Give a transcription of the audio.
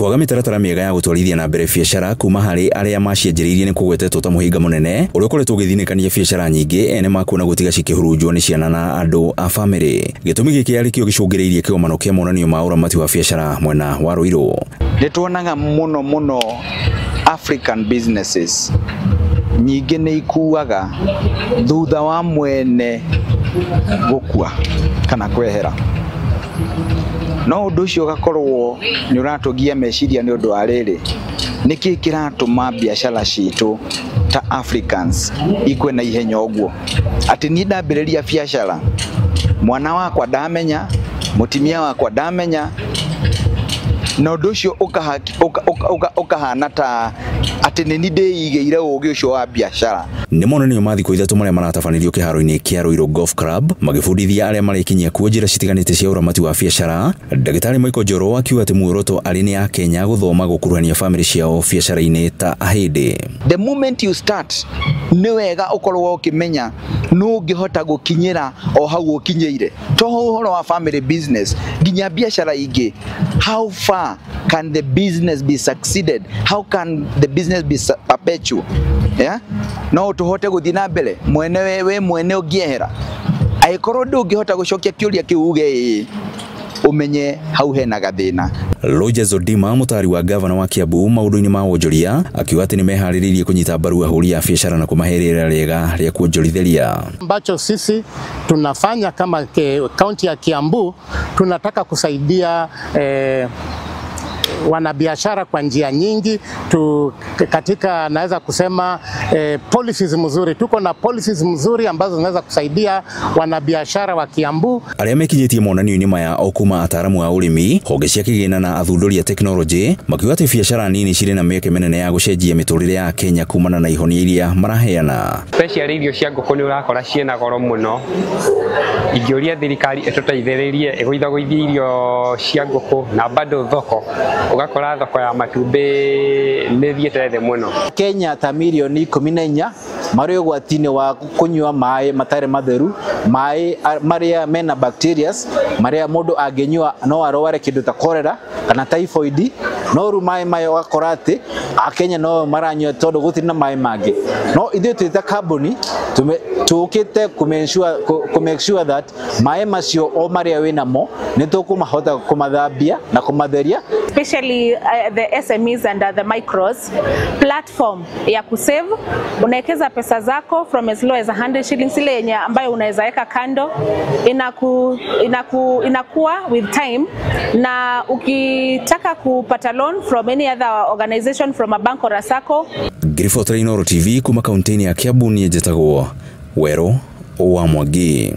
Kwaga mĩtaratara mĩega ya gũtwarithia na mbere biacara kuma harĩ arĩa macianjĩrĩirie nĩ kũgwetetwo ta mũhĩnga mũnene ũrĩa ũkoretwo ũgĩthinĩkania biacara nyingĩ ene makuona gũtiga cikĩhurunjwo nĩ ciana na andũ a bamĩrĩ. Gĩtũmi gĩkĩ arĩ kĩo gĩcũngĩrĩirie kĩgomano kĩa monanio ma ũramati wa biacara mwena wa Ruiru. Nĩ tuonaga mũno mũno African businesses nyingĩ nĩ ikuaga thutha wa mwene gũkua kana kwehera, no ũndũ ũcio ũgakorwo nĩ ũratũgia meciria nĩ ũndũ wa rĩrĩ, nĩkĩ kĩratũma biacara citũ ta Africans ikue na ihenya ũguo, atĩ niĩ ndambĩrĩria biacara mwana wakwa ndamenya, mũtumia wakwa ndamenya, na ũndũ ũcio ũkahana ta atĩ nĩ niĩ ndĩigĩire ũgĩ ũcio wa biacara. Nĩ monanio ma thikũ ithatũ marĩa maratabanĩrio kĩharo-inĩ kĩa Ruiru Golf Club magĩbundithia arĩa marĩkinyia kuo njĩra citiganĩte cia ũramati wa biacara. Ndagĩtarĩ Michael Njoro akiuga atĩ muoroto arĩ nĩ Akenya gũthoma gũkuruhania bamĩrĩ ciao biacara-inĩ ta ahĩndĩ. The moment you start nĩ wega ũkorwo ũkĩmenya nũ ũngĩhota gũkinyĩra o hau ũkinyĩire, to ũhoro wa family business nginya biacara ingĩ. How far can the business be succeeded? How can the business be perpetual? Yeah? No tuhote gũthiĩ na mbere mwene we mwene ũngĩehera, angĩkorwo ndũngĩhota gũcokia kĩũria kĩu uge ĩĩ, ũmenye hau hena gathĩna. Rogers Odima, mũtari wa gavana wa Kiambu maũndũ-inĩ ma wonjoria, akiuga atĩ nĩmeharĩrĩirie kũnyita mbaru ahũri a biacara na kũmahe rĩera rĩega rĩa kuonjorithĩria. Ambacho sisi tunafanya kama kaunti ya Kiambu, tunataka kusaidia wanabiashara kwa njia nyingi tu, katika naweza kusema policies mzuri. Tuko na policies mzuri ambazo zinaweza kusaidia wanabiashara wa Kiambu. Arĩa mekinyĩtie monanio-inĩ maya o kuma ataaramu a ũrĩmi, honge cia kĩgĩna na athundũri a tekinoronjĩ makiuga atĩ biacara nini cirĩ na mĩeke mĩnene ya gũcenjia mĩtũrĩre ya Kenya kumana na ihonia iria maraheana. Especially irio cia ngũkũ nĩ ũrakora ciĩna goro mũno. Ingĩũria thirikari ĩtũteithĩrĩrie ĩgũithagũithie irio cia ngũkũ na bado thoko, ũgakora thoko ya matumbĩ nĩ ĩthiĩte thĩ mũno. Kenya ta milioni 14 marĩ ũgwati-inĩ wa kũnyua maĩ matarĩ matheru, maĩ marĩa mena bacterias marĩa mũndũ angĩnyua no arware kĩndũ ta cholera kana typhoid, no rĩu maĩ maya ũgakora atĩ Akenya no maranyua tondũ gũtirĩ na maĩ mangĩ. No ithuĩ twĩ ta kambuni tũkĩte kũ make sure that maĩ macio o marĩa wĩnamo nĩ tũkũmahota kũmathambia na kũmatheria. Especially the SMEs and the micros platform ya kusave, unawekeza pesa zako from as low as 100 shillings, ile yenye ambayo unaweza weka kando inakuwa with time, na ukitaka kupata loan from any other organization, from a bank or a sacco. Ngiribotera Inooro TV kuma kaunti-inĩ ya Kiambu, niĩ njĩtagwo Werũ wa Mwangi.